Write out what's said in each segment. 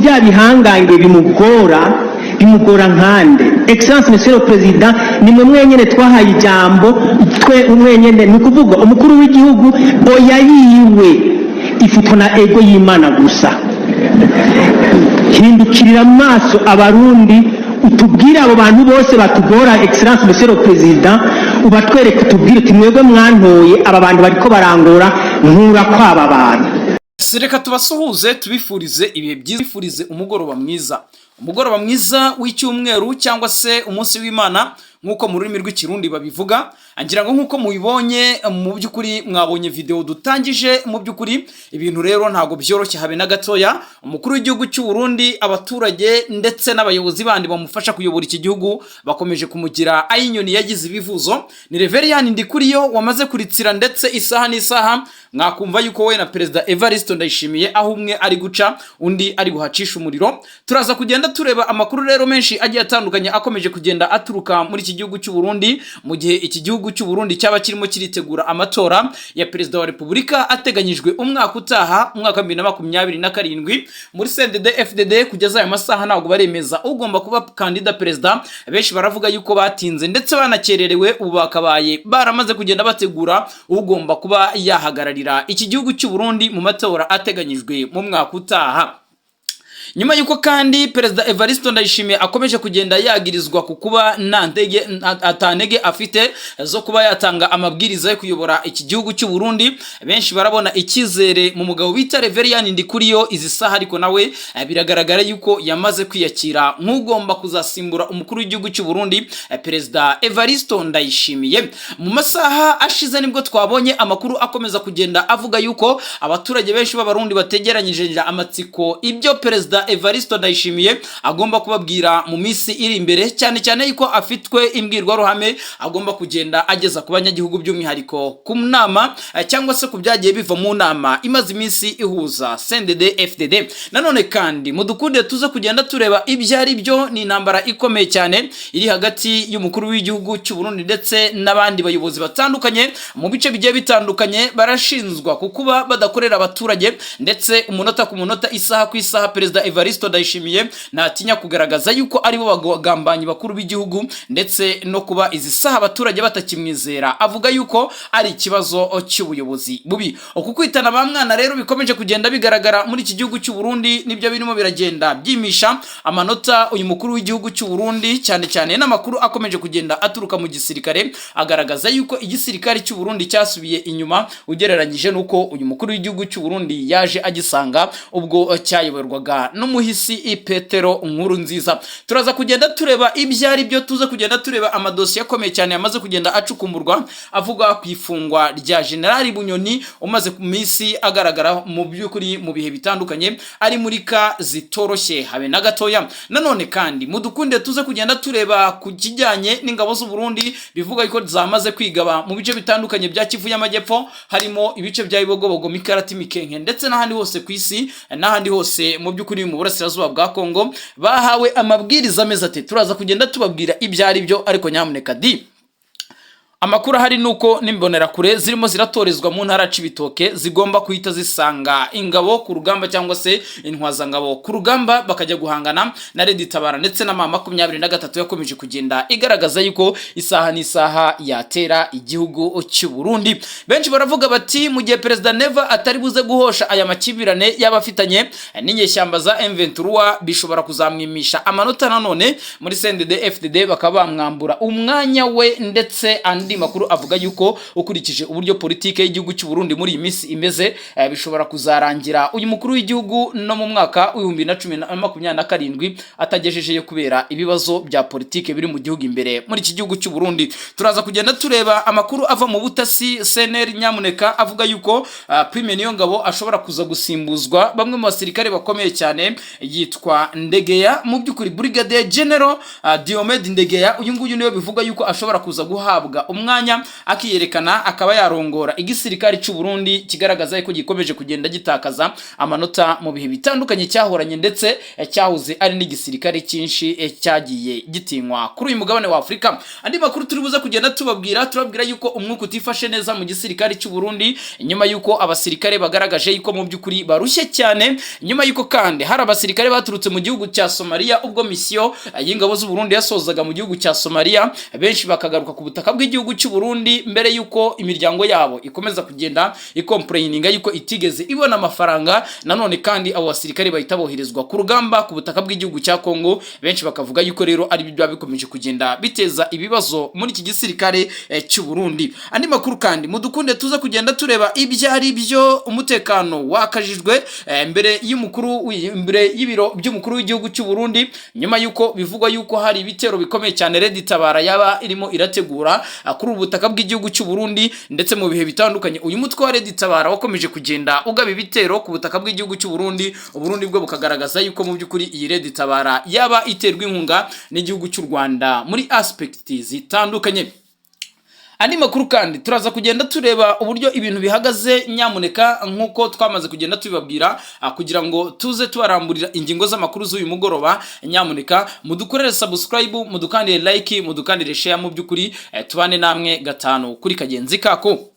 Bya bihangange bimugora, bimugora nkande? Excellence Monsieur le Président, nimwe mwenyene twahaye ijambo, twe mwenyene. Ni ukuvuga umukuru w'igihugu oya yiwe ifutwa na ego y'Imana gusa. Hindukirira amaso Abarundi, utubwire abo bantu bose batugora. Excellence Monsieur le Président, ubatwereke, utubwire uti: "Mwebwe mwantoye, aba bantu bariko barangora, nkura kwaba bantu." Reka tubasuhuze, tubifurize ibihe byiza, tubifurize umugoroba mwiza, umugoroba mwiza w'icyumweru cyangwa se umunsi w'Imana nk'uko mu rurimi rw'Ikirundi babivuga. Ngira ngo nk'uko mubibonye, mu by'ukuri mwabonye video dutangije. Mu by'ukuri ibintu rero ntabwo byoroshye habe na gatoya. Umukuru w'igihugu cy'u Burundi, abaturage ndetse n'abayobozi bandi bamufasha kuyobora iki gihugu bakomeje kumugira ay'inyoni yagize ibivuzo. Ni Reverien Ndikuriyo wamaze kuritsira, ndetse isaha n'isaha mwakumva yuko we na Perezida Evariste Ndayishimiye, aho umwe ari guca undi ari buhacisha umuriro. Turaza kugenda tureba amakuru rero menshi agiye atandukanye akomeje kugenda aturuka muri iki gihugu cy'u Burundi, mu gihe iki gihugu cy'u Burundi cyaba kirimo kiritegura amatora ya perezida wa repubulika ateganyijwe umwaka utaha, umwaka wa 2027. Muri CNDD FDD kugeza aya masaha ntabwo baremeza ugomba kuba kandida perezida. Benshi baravuga yuko batinze ndetse banakererewe, ubu bakabaye baramaze kugenda bategura ugomba kuba yahagararira iki gihugu cy'u Burundi mu matora ateganyijwe mu mwaka utaha. Nyuma y'uko kandi Perezida Evariste Ndayishimiye akomeje kugenda yagirizwa ku kuba nta ndege, atantege afite zo kuba yatanga amabwiriza yo kuyobora iki gihugu cy'u Burundi, benshi barabona icyizere mu mugabo bita Reverien Ndikuriyo izi saha, ariko nawe biragaragara yuko yamaze kwiyakira nk'ugomba kuzasimbura umukuru w'igihugu cy'u Burundi, Perezida Evariste Ndayishimiye. Mu masaha ashize nibwo twabonye amakuru akomeza kugenda avuga yuko abaturage benshi b'Abarundi bategeranyije amatsiko ibyo Perezida Evariste Ndayishimiye agomba kubabwira mu minsi iri imbere, cyane cyane yuko afitwe imbwirwaruhame agomba kugenda ageza ku banyagihugu, by'umwihariko ku nama cyangwa se ku byagiye biva mu nama imaze iminsi ihuza CNDD FDD. Nanone kandi mudukunde tuze kugenda tureba ibyo ari byo. Ni intambara ikomeye cyane iri hagati y'umukuru w'igihugu cy'u Burundi ndetse n'abandi bayobozi batandukanye mu bice bigiye bitandukanye. Barashinzwa ku kuba badakorera abaturage, ndetse umunota ku munota, isaha ku isaha, Perezida Evariste Ndayishimiye ntatinya kugaragaza yuko aribo bagambanyi bakuru b'igihugu, ndetse no kuba izi saha abaturage batakimwizera avuga yuko ari ikibazo cy'ubuyobozi bubi. Uku kwitana ba mwana rero bikomeje kugenda bigaragara muri iki gihugu cy'u Burundi nibyo birimo biragenda byimisha amanota uyu mukuru w'igihugu cy'u Burundi, cyane cyane n'amakuru akomeje kugenda aturuka mu gisirikare agaragaza yuko igisirikare cy'u Burundi cyasubiye inyuma ugereranyije n'uko uyu mukuru w'igihugu cy'u Burundi yaje agisanga ubwo cyayoborwaga n'umuhisi Petero Nkuru Nziza. Turaza kugenda tureba ibyo ari byo, tuze kugenda tureba amadosiye akomeye cyane yamaze kugenda acukumburwa avuga ku ifungwa rya General Bunyoni, umaze ku minsi agaragara mu by'ukuri mu bihe bitandukanye ari muri ka zitoroshye habe na gatoya. Nanone kandi mudukunde tuze kugenda tureba ku kijyanye n'ingabo z'u Burundi bivuga ko zamaze kwigaba mu bice bitandukanye bya Kivu y'Amajyepfo, harimo ibice bya Bibogobogo, Mikarati, Mikenke ndetse n'ahandi hose ku isi, n'ahandi hose mu by'ukuri mu burasirazuba bwa Kongo. Bahawe amabwiriza ameze ati? Turaza kugenda tubabwira ibyo ari byo, ariko nyamuneka di amakuru ahari ni uko n'imbonerakure zirimo ziratorezwa mu ntara Cibitoke zigomba guhita zisanga ingabo ku rugamba cyangwa se intwazangabo ku rugamba, bakajya guhangana na Red Tabara ndetse na M23 yakomeje kugenda igaragaza yuko isaha n'isaha yatera igihugu cy'u Burundi. Benshi baravuga bati mu gihe Perezida Neva atari buze guhosha aya makimbirane yaba afitanye n'inyeshyamba za M23, bishobora kuzamwimisha amanota nanone muri CNDD FDD, bakaba bamwambura umwanya we. Ndetse andi makuru avuga yuko ukurikije uburyo politike y'igihugu cy'u Burundi muri iyi minsi imeze, bishobora kuzarangira uyu mukuru w'igihugu no mu mwaka w'ibihumbi na cumi na makumyabiri na karindwi atagejejeyo, kubera ibibazo bya politike biri mu gihugu imbere muri iki gihugu cy'u Burundi. Turaza kugenda tureba amakuru ava mu butasi CNR, nyamuneka, avuga yuko Prime Niyongabo ashobora kuza gusimbuzwa bamwe mu basirikare bakomeye cyane yitwa Ndegeya. Mu by'ukuri Brigadier General Diomede Ndegeya, uyu nguyu niwe bivuga yuko ashobora kuza guhabwa umwanya umwanya akiyerekana, akaba yarongora igisirikare cy'u Burundi kigaragaza ko gikomeje kugenda gitakaza amanota mu bihe bitandukanye cyahoranye, ndetse cyahoze ari n'igisirikare cyinshi cyagiye gitinywa kuri uyu mugabane wa Afurika. Andi makuru turi buze kugenda tubabwira, turabwira yuko umwuka utifashe neza mu gisirikare cy'u Burundi, nyuma yuko abasirikare bagaragaje yuko mu by'ukuri barushye cyane, nyuma yuko kandi hari abasirikare baturutse mu gihugu cya Somalia ubwo misiyo y'ingabo z'u Burundi yasozaga mu gihugu cya Somalia, benshi bakagaruka ku butaka bw'igihugu cy'u Burundi mbere yuko imiryango yabo ikomeza kugenda icomplaininga yuko itigeze ibona amafaranga. Nanone kandi abo basirikare bahita boherezwa ku rugamba ku butaka bw'igihugu cya Kongo. Benshi bakavuga yuko rero ari byo bikomeje kugenda biteza ibibazo muri iki gisirikare cy'u Burundi. Andi makuru kandi mudukunde tuza kugenda tureba ibyo ari byo: umutekano wakajijwe imbere y'ibiro by'umukuru w'igihugu cy'u Burundi, nyuma yuko bivugwa yuko hari ibitero bikomeye cyane Red Tabara yaba irimo irategura kuri ubu butaka bw'igihugu cy'u Burundi. Ndetse mu bihe bitandukanye uyu mutwe wa Red Tabara wakomeje kugenda ugaba ibitero ku butaka bw'igihugu cy'u Burundi, Uburundi bwo bukagaragaza yuko mu by'ukuri iyi Red Tabara yaba iterwa inkunga n'igihugu cy'u Rwanda muri aspect zitandukanye. Andi makuru kandi turaza kugenda tureba uburyo ibintu bihagaze. Nyamuneka, nk'uko twamaze kugenda tubibabwira, kugira ngo tuze tubaramburira ingingo z'amakuru z'uyu mugoroba, nyamuneka mudukorere subscribe, mudukandire like, mudukandire share. Mu by'ukuri tubane namwe gatanu kuri kagenzi kako.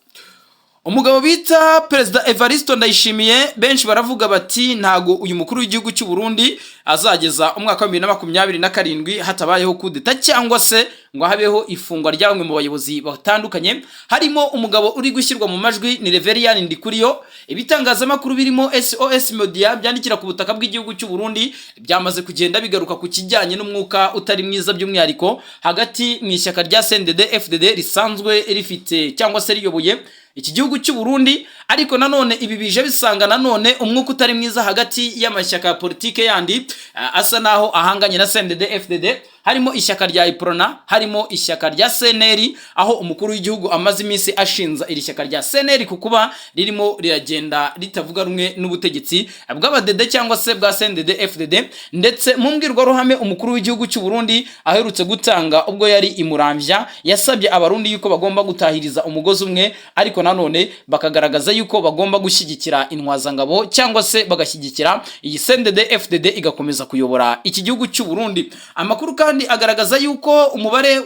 Umugabo bita Perezida Evaristo Ndayishimiye, benshi baravuga bati ntago uyu mukuru w'igihugu cy'u Burundi azageza umwaka wa 2027 hatabayeho kudeta cyangwa se ngo habeho ifungwa rya bamwe mu bayobozi batandukanye, harimo umugabo uri gushyirwa mu majwi ni Reverien Ndikuriyo. Ibitangazamakuru birimo SOS Media byandikira ku butaka bw'igihugu cy'u Burundi byamaze kugenda bigaruka ku kijyanye n'umwuka utari mwiza, by'umwihariko hagati mu ishyaka rya CNDD FDD risanzwe rifite cyangwa se riyoboye iki gihugu cy'u Burundi. Ariko nanone ibi bije bisanga nanone umwuka utari mwiza hagati y'amashyaka ya politike yandi asa naho ahanganye na CNDD FDD, harimo ishyaka rya Uprona, harimo ishyaka rya CNL, aho umukuru w'igihugu amaze iminsi ashinza iri shyaka rya CNL ku kuba ririmo riragenda ritavuga rumwe n'ubutegetsi bw'abadede cyangwa se bwa CNDD FDD. Ndetse mu mbwirwaruhame umukuru w'igihugu cy'u Burundi aherutse gutanga ubwo yari i Muramvya, yasabye Abarundi yuko bagomba gutahiriza umugozi umwe, ariko nanone bakagaragaza yuko bagomba gushyigikira intwazangabo cyangwa se bagashyigikira iyi CNDD FDD igakomeza kuyobora iki gihugu cy'u Burundi. Amakuru kandi agaragaza yuko umubare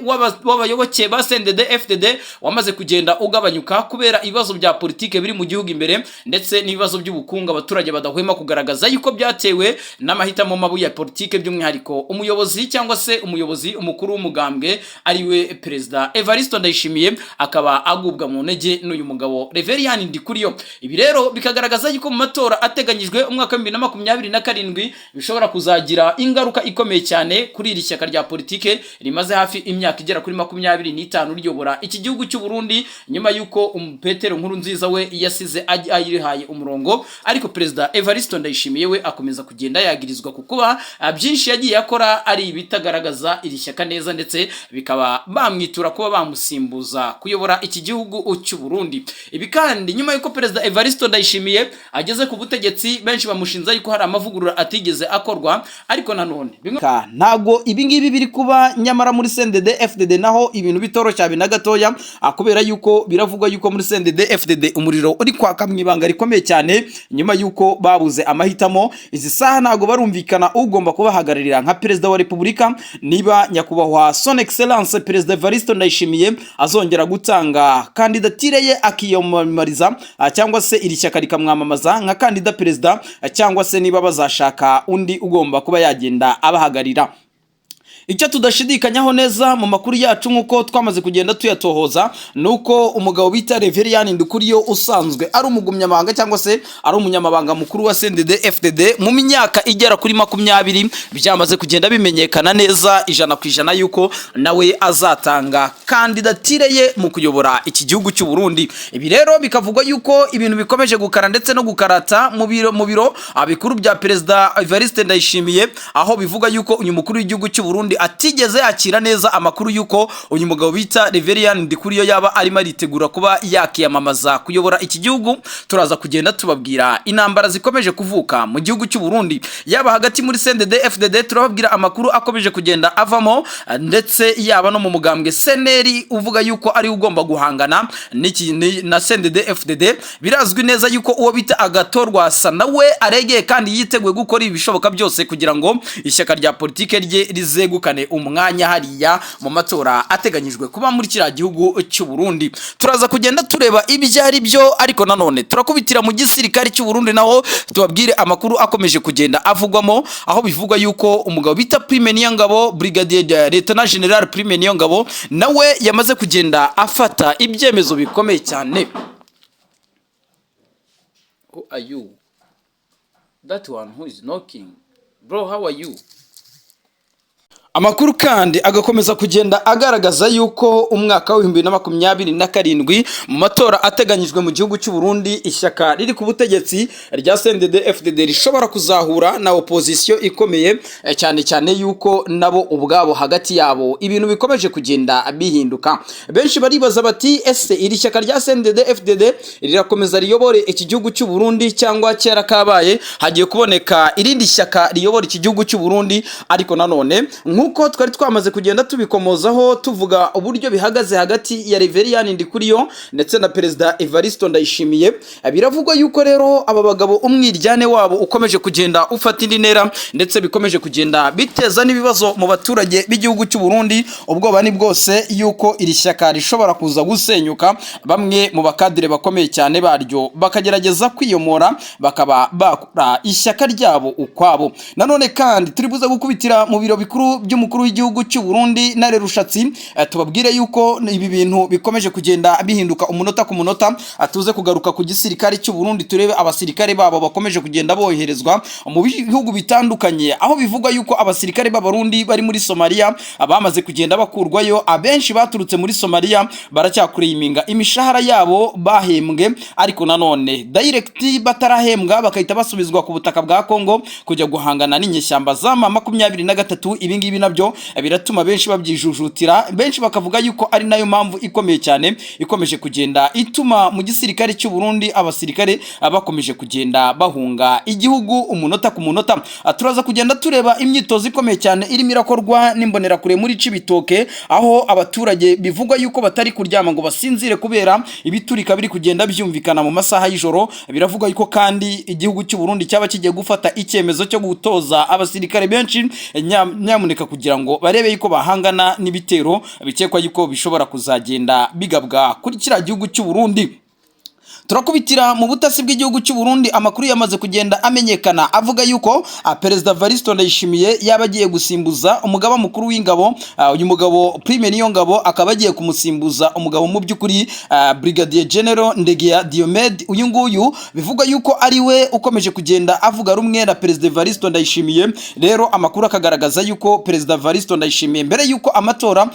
w'abayoboke ba CNDD FDD wamaze kugenda ugabanyuka kubera ibibazo bya politike biri mu gihugu imbere, ndetse n'ibibazo by'ubukungu abaturage badahwema kugaragaza yuko byatewe n'amahitamo mabi ya politike, by'umwihariko umuyobozi cyangwa se umuyobozi umukuru w'umugambwe ariwe Perezida Evaristo Ndayishimiye, akaba agubwa mu ntege n'uyu mugabo Reverien Ndikuriyo. Ibi rero bikagaragaza yuko mu matora ateganyijwe umwaka wa 2027 bishobora kuzagira ingaruka ikomeye cyane kuri iri shyaka rya politike rimaze hafi imyaka igera kuri 25 riyobora iki gihugu cy'u Burundi, nyuma y'uko Petero Nkurunziza we yasize ayirihaye umurongo, ariko Perezida Evaristo Ndayishimiye we akomeza kugenda yagirizwa ku kuba byinshi yagiye akora ari ibitagaragaza iri shyaka neza, ndetse bikaba bamwitura kuba bamusimbuza kuyobora iki gihugu cy'u Burundi. Ibi kandi nyuma y'uko Perezida Evaristo Ndayishimiye ageze ku butegetsi, benshi bamushinza yuko hari amavugurura atigeze akorwa. Ariko nanone ntago ibi ngibi biri kuba, nyamara muri CNDD FDD naho ibintu bitoroshye habe na gatoya, kubera yuko biravugwa yuko muri CNDD FDD umuriro uri kwaka mu ibanga rikomeye cyane, nyuma yuko babuze amahitamo. Izi saha ntago barumvikana ugomba kubahagararira nka Perezida wa Repubulika, niba nyakubahwa Son Excellence Perezida Evaristo Ndayishimiye azongera gutanga kandidatire ye akiyamamariza, cyangwa se iri shyaka rikamwamamaza nka kandida perezida, cyangwa se niba bazashaka undi ugomba kuba yagenda abahagararira. Icyo tudashidikanyaho neza mu makuru yacu, nk'uko twamaze kugenda tuyatohoza, ni uko umugabo bita Reverien Ndikuriyo usanzwe ari umugumyamabanga cyangwa se ari umunyamabanga mukuru wa CNDD FDD mu myaka igera kuri 20, byamaze kugenda bimenyekana neza 100% yuko nawe azatanga kandidatire ye mu kuyobora iki gihugu cy'u Burundi. Ibi rero bikavugwa yuko ibintu bikomeje gukara ndetse no gukarata mu biro bikuru bya Perezida Evariste Ndayishimiye, aho bivuga yuko uyu mukuru w'igihugu cy'u Burundi atigeze yakira neza amakuru y'uko uyu mugabo bita Reverien Ndikuriyo yaba arimo aritegura kuba yakiyamamaza kuyobora iki gihugu. Turaza kugenda tubabwira intambara zikomeje kuvuka mu gihugu cy'u Burundi, yaba hagati muri CNDD FDD, turababwira amakuru akomeje kugenda avamo, ndetse yaba no mu mugambwe CNL uvuga yuko ari ugomba guhangana n'iki na CNDD FDD. Birazwi neza yuko uwo bita Agathon Rwasa nawe aregeye kandi yiteguye gukora ibishoboka byose kugira ngo ishyaka rya politike rye rizegukane umwanya hariya mu matora ateganyijwe kuba muri kiriya gihugu cy'u Burundi. Turaza kugenda tureba ibyo ari byo, ariko nanone turakubitira mu gisirikare cy'u Burundi, naho tubabwire amakuru akomeje kugenda avugwamo, aho bivugwa yuko umugabo bita Prime Niyongabo, Brigadier Lieutenant General Prime Niyongabo, nawe yamaze kugenda afata ibyemezo bikomeye cyane. Who are you? That one who is knocking. Bro, how are you? Amakuru kandi agakomeza kugenda agaragaza yuko umwaka wa 2027 mu matora ateganyijwe mu gihugu cy'u Burundi, ishyaka riri ku butegetsi rya CNDD FDD rishobora kuzahura na opposition ikomeye, cyane cyane yuko nabo ubwabo hagati yabo ibintu bikomeje kugenda bihinduka. Benshi baribaza bati: "Ese iri shyaka rya CNDD FDD rirakomeza riyobore iki gihugu cy'u Burundi, cyangwa kera kabaye hagiye kuboneka irindi shyaka riyobora iki gihugu cy'u Burundi?" Ariko nanone, nk'uko twari twamaze kugenda tubikomozaho, tuvuga uburyo bihagaze hagati ya Reverien Ndikuriyo ndetse na Perezida Evariste Ndayishimiye, biravugwa yuko rero aba bagabo umwiryane wabo ukomeje kugenda ufata indi ntera, ndetse bikomeje kugenda biteza n'ibibazo mu baturage b'igihugu cy'u Burundi. Ubwoba ni bwose yuko iri shyaka rishobora kuza gusenyuka, bamwe mu bakadire bakomeye cyane baryo bakagerageza kwiyomora, bakaba bakora ishyaka ryabo ukwabo. Nanone kandi turi buze gukubitira mu biro bikuru by'umukuru w'igihugu cy'u Burundi Ntare Rushatsi, tubabwire yuko ibi bintu bikomeje kugenda bihinduka umunota ku munota. Tuze kugaruka ku gisirikare cy'u Burundi, turebe abasirikare babo bakomeje kugenda boherezwa mu bihugu bitandukanye, aho bivugwa yuko abasirikare b'Abarundi bari muri Somalia bamaze kugenda bakurwayo. Abenshi baturutse muri Somalia baracyakureyiminga imishahara yabo bahembwe, ariko nanone direct batarahembwa bakahita basubizwa ku butaka bwa Kongo kujya guhangana n'inyeshyamba za M23. Ibi ngibi nabyo biratuma benshi babyijujutira, benshi bakavuga yuko ari nayo mpamvu ikomeye cyane ikomeje kugenda ituma mu gisirikare cy'u Burundi abasirikare bakomeje kugenda bahunga igihugu umunota ku munota. Turaza kugenda tureba imyitozo ikomeye cyane irimo irakorwa n'imbonerakure muri Cibitoke, aho abaturage bivugwa yuko batari kuryama ngo basinzire kubera ibiturika biri kugenda byumvikana mu masaha y'ijoro. Biravugwa yuko kandi igihugu cy'u Burundi cyaba kigiye gufata icyemezo cyo gutoza abasirikare benshi, nyamuneka, kugira ngo barebe yuko bahangana n'ibitero bikekwa yuko bishobora kuzagenda bigabwa kuri kiriya gihugu cy'u Burundi. Turakubitira mu butasi bw'igihugu cy'u Burundi, amakuru yamaze kugenda amenyekana avuga yuko Perezida Evariste Ndayishimiye yaba agiye gusimbuza umugaba mukuru w'ingabo, uyu mugabo Prime Niyongabo, akaba agiye kumusimbuza umugabo mu by'ukuri Brigadier General Ndegeya Diomede. Uyu nguyu bivugwa yuko ari we ukomeje kugenda avuga rumwe na Perezida Evariste Ndayishimiye. Rero amakuru akagaragaza yuko Perezida Evariste Ndayishimiye, mbere yuko amatora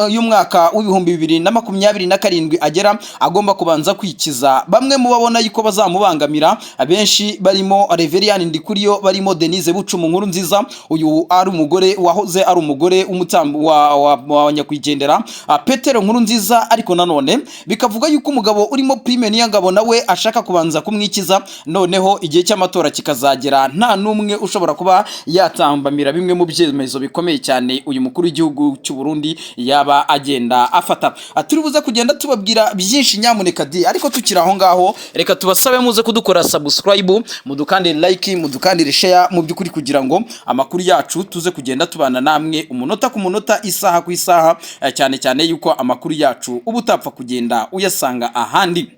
y'umwaka wa 2027 agera, agomba kubanza kwikiza bamwe mu babona yuko bazamubangamira. Abenshi barimo Reverien Ndikuriyo, barimo Denise Bucumu Nkuru Nziza, uyu ari umugore wahoze ari umugore w'umutambo wa nyakwigendera Petero Nkuru Nziza. Ariko nanone bikavuga yuko umugabo urimo Prime Niyongabo nawe ashaka kubanza kumwikiza, noneho igihe cy'amatora kikazagera nta n'umwe ushobora kuba yatambamira bimwe mu byemezo bikomeye cyane uyu mukuru w'igihugu cy'u Burundi yaba agenda afata. Turi buze kugenda tubabwira byinshi, nyamuneka di. Ariko tukiri aho ngaho, reka tubasabe muze kudukora subscribe, mudukandire like, mudukandire share, mu by'ukuri kugira ngo amakuru yacu tuze kugenda tubana namwe umunota ku munota, isaha ku isaha, cyane cyane yuko amakuru yacu uba utapfa kugenda uyasanga ahandi.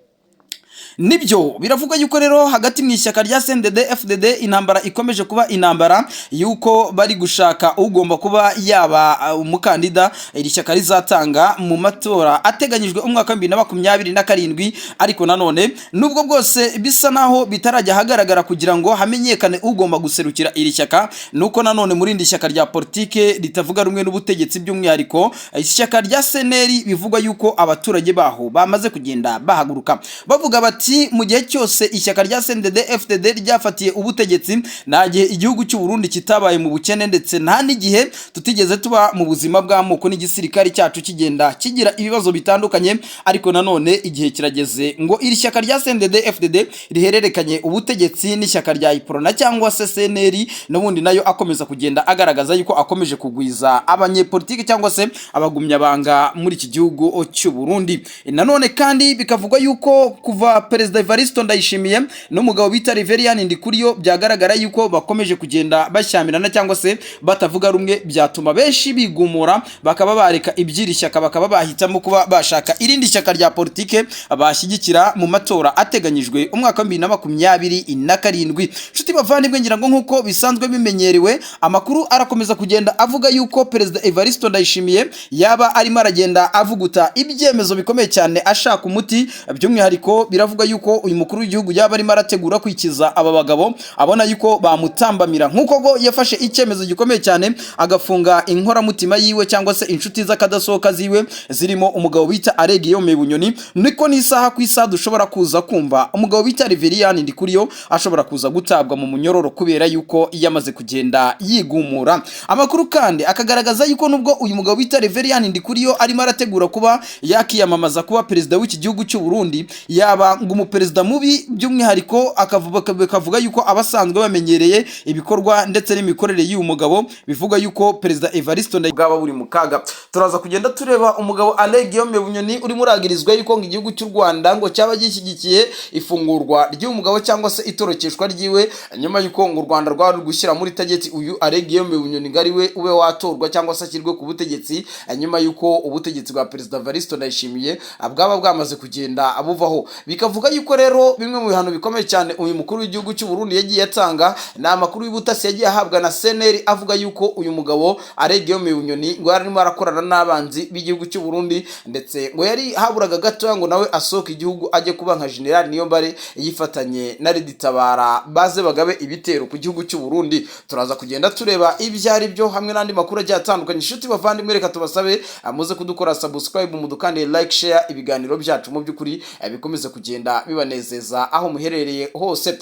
Nibyo, biravugwa yuko rero hagati mu ishyaka rya CNDD FDD intambara ikomeje kuba intambara, yuko bari gushaka ugomba kuba yaba umukandida iri shyaka rizatanga mu matora ateganyijwe umwaka wa 2027. Ariko nanone, nubwo bwose bisa naho bitarajya ahagaragara kugira ngo hamenyekane ugomba guserukira iri shyaka, nuko nanone muri iri shyaka rya politike ritavuga rumwe n'ubutegetsi, by'umwihariko ishyaka rya CNL, bivugwa yuko abaturage baho bamaze kugenda bahaguruka bavuga bati: Ati: "Mu gihe cyose ishyaka rya CNDD FDD ryafatiye ubutegetsi, nta gihe igihugu cy'u Burundi kitabaye mu bukene, ndetse nta n'igihe tutigeze tuba mu buzima bw'amoko n'igisirikare cyacu kigenda kigira ibibazo bitandukanye. Ariko nanone igihe kirageze ngo iri shyaka rya CNDD FDD rihererekanye ubutegetsi n'ishyaka rya Uprona cyangwa se CNL." N'ubundi nayo akomeza kugenda agaragaza yuko akomeje kugwiza abanyepolitiki cyangwa se abagumyabanga muri iki gihugu cy'u Burundi. Nanone kandi bikavugwa yuko kuva Perezida Evariste Ndayishimiye n'umugabo bita Reverien Ndikuriyo byagaragara yuko bakomeje kugenda bashyamirana cyangwa se batavuga rumwe, byatuma benshi bigumura bakaba bareka iby'iri shyaka, bakaba bahitamo kuba bashaka irindi shyaka rya politike bashyigikira mu matora ateganyijwe umwaka wa 2027. Nshuti bavandimwe, ngira ngo nk'uko bisanzwe bimenyerewe, amakuru arakomeza kugenda avuga yuko Perezida Evariste Ndayishimiye yaba arimo aragenda avuguta ibyemezo bikomeye cyane ashaka umuti. By'umwihariko biravuga yuko uyu mukuru w'igihugu yaba arimo arategura kwikiza aba bagabo abona yuko bamutambamira, nk'uko go yafashe icyemezo gikomeye cyane agafunga inkoramutima yiwe cyangwa se inshuti z'akadasohoka ziwe zirimo umugabo bita Alain Guillaume Bunyoni. Niko n'isaha ku isaha dushobora kuza kumva umugabo bita Reverien Ndikuriyo ashobora kuza gutabwa mu munyororo kubera yuko yamaze kugenda yigumura. Amakuru kandi akagaragaza yuko nubwo uyu mugabo bita Reverien Ndikuriyo arimo arategura kuba yakiyamamaza kuba perezida w'iki gihugu cy'u Burundi, yaba ngo umuperezida mubi, by'umwihariko akavuga yuko abasanzwe bamenyereye ibikorwa ndetse n'imikorere y'uyu mugabo, bivuga yuko Perezida Evariste bwaba buri mu kaga. Turaza kugenda tureba umugabo Alain Guillaume Bunyoni urimo uragirizwa yuko ngo igihugu cy'u Rwanda ngo cyaba gishyigikiye ifungurwa ry'uyu mugabo cyangwa se itorokeshwa ryiwe, nyuma yuko ngo u Rwanda rwari gushyira muri target uyu Alain Guillaume Bunyoni ngo ari we ube watorwa cyangwa se ashyirwe ku butegetsi, nyuma yuko ubutegetsi bwa Perezida Evariste Ndayishimiye bwaba bwamaze kugenda buvaho. Bikavuga yuko rero bimwe mu bihano bikomeye cyane uyu mukuru w'igihugu cy'u Burundi yagiye atanga ni amakuru y'ubutasi yagiye ahabwa na CNL, avuga yuko uyu mugabo Alain Guillaume Bunyoni ngo yarimo arakorana n'abanzi b'igihugu cy'u Burundi, ndetse ngo yari haburaga gatoya ngo nawe asohoke igihugu ajye kuba nka General Niyombare, yifatanye na RED Tabara baze bagabe ibitero ku gihugu cy'u Burundi. Turaza kugenda tureba ibyo ari byo hamwe n'andi makuru agiye atandukanye. Inshuti bavandimwe, reka tubasabe muze kudukora subscribe, mudukande like, share, ibiganiro byacu mu by'ukuri bikomeze kugenda bibanezeza aho muherereye hose.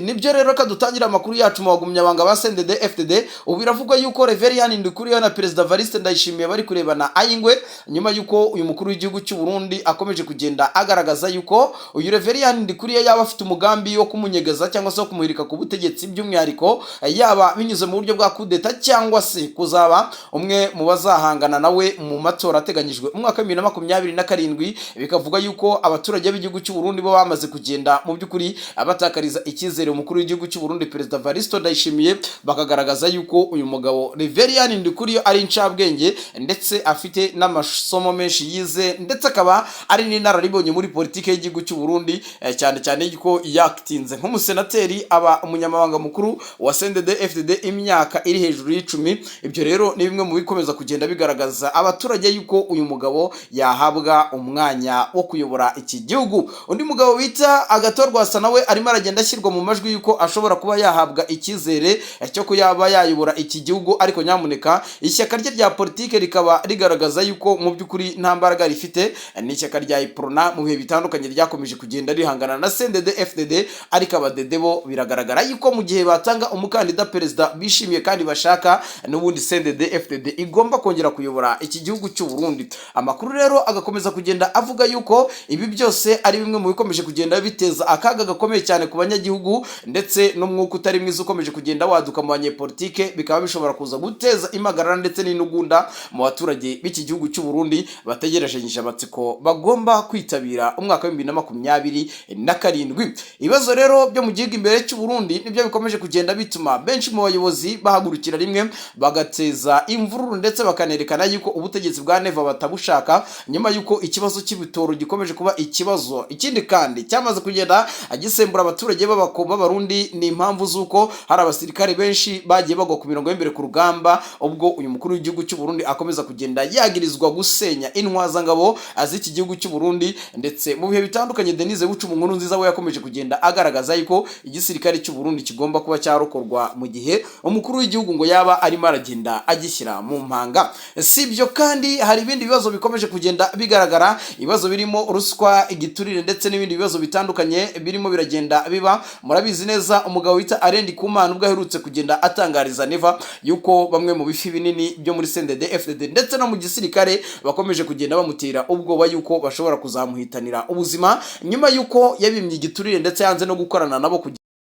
Nibyo rero, reka dutangire amakuru yacu mu bagumyabanga ba CNDD FDD. Ubu biravugwa yuko Reverien Ndikuriyo na Perezida Evariste Ndayishimiye bari kurebana ayingwe, nyuma yuko uyu mukuru w'igihugu cy'u Burundi akomeje kugenda agaragaza yuko uyu Reverien Ndikuriyo yaba afite umugambi wo kumunyegeza cyangwa se wo kumuhirika ku butegetsi, by'umwihariko yaba binyuze mu buryo bwa kudeta cyangwa se kuzaba umwe mu bazahangana nawe mu matora ateganyijwe umwaka wa 2027. Bikavuga yuko abaturage b'igihugu cy'u Burundi bo bamaze kugenda mu by'ukuri batakariza icyizere umukuru w'igihugu cy'u Burundi, Perezida Evariste Ndayishimiye, bakagaragaza yuko uyu mugabo Reverien Ndikuriyo ari incabwenge, ndetse afite n'amasomo menshi yize, ndetse akaba ari n'inararibonye muri politike y'igihugu cy'u Burundi, cyane cyane yuko yakitinze nk'umusenateri, aba umunyamabanga mukuru wa CNDD FDD imyaka iri hejuru y'10. Ibyo rero ni bimwe mu bikomeza kugenda bigaragaza abaturage yuko uyu mugabo yahabwa umwanya wo kuyobora iki gihugu. Undi mugabo bita Agathon Rwasa nawe arimo aragenda ashyirwa mu majwi yuko ashobora kuba yahabwa icyizere cyo kuyaba yayobora iki gihugu, ariko nyamuneka ishyaka rye rya politike rikaba rigaragaza yuko mu by'ukuri nta mbaraga rifite. Ni ishyaka rya Uprona, mu bihe bitandukanye ryakomeje kugenda rihangana na CNDD FDD, ariko abadede bo biragaragara yuko mu gihe batanga umukandida perezida bishimiye kandi bashaka, n'ubundi CNDD FDD igomba kongera kuyobora iki gihugu cy'u Burundi. Amakuru rero agakomeza kugenda avuga yuko ibi byose ari bimwe mu bikomeje kugenda biteza akaga gakomeye cyane ku banyagihugu, ndetse n'umwuka utari mwiza ukomeje kugenda waduka mu banyepolitike, bikaba bishobora kuza guteza impagarara ndetse n'intugunda mu baturage b'iki gihugu cy'u Burundi bategerejanyije amatsiko bagomba kwitabira umwaka wa 2027. Ibibazo rero byo mu gihugu imbere cy'u Burundi nibyo bikomeje kugenda bituma benshi mu bayobozi bahagurukira rimwe bagateza imvururu, ndetse bakanerekana yuko ubutegetsi bwa Neva batabushaka, nyuma yuko ikibazo cy'ibitoro gikomeje kuba ikibazo. Ikindi kandi cyamaze kugenda gisembura abaturage b'Abarundi ni impamvu z'uko hari abasirikare benshi bagiye bagwa ku mirongo y'imbere ku rugamba, ubwo uyu mukuru w'igihugu cy'u Burundi akomeza kugenda yagirizwa gusenya intwazangabo z'iki gihugu cy'u Burundi. Ndetse mu bihe bitandukanye Denise Bucuma Nkuru Nziza we yakomeje kugenda agaragaza yuko igisirikare cy'u Burundi kigomba kuba cyarokorwa mu gihe umukuru w'igihugu ngo yaba arimo aragenda agishyira mu mpanga. Si ibyo kandi, hari ibindi bibazo bikomeje kugenda bigaragara, ibibazo birimo ruswa, igiturire. ibiturire ndetse n'ibindi bibazo bitandukanye birimo biragenda biba. Murabizi neza, umugabo wita Alain Ndikumana ubwo aherutse kugenda atangariza Neva yuko bamwe mu bifi binini byo muri CNDD FDD ndetse no mu gisirikare bakomeje kugenda bamutera ubwoba yuko bashobora kuzamuhitanira ubuzima nyuma yuko yabimye igiturire ndetse yanze no gukorana nabo kugira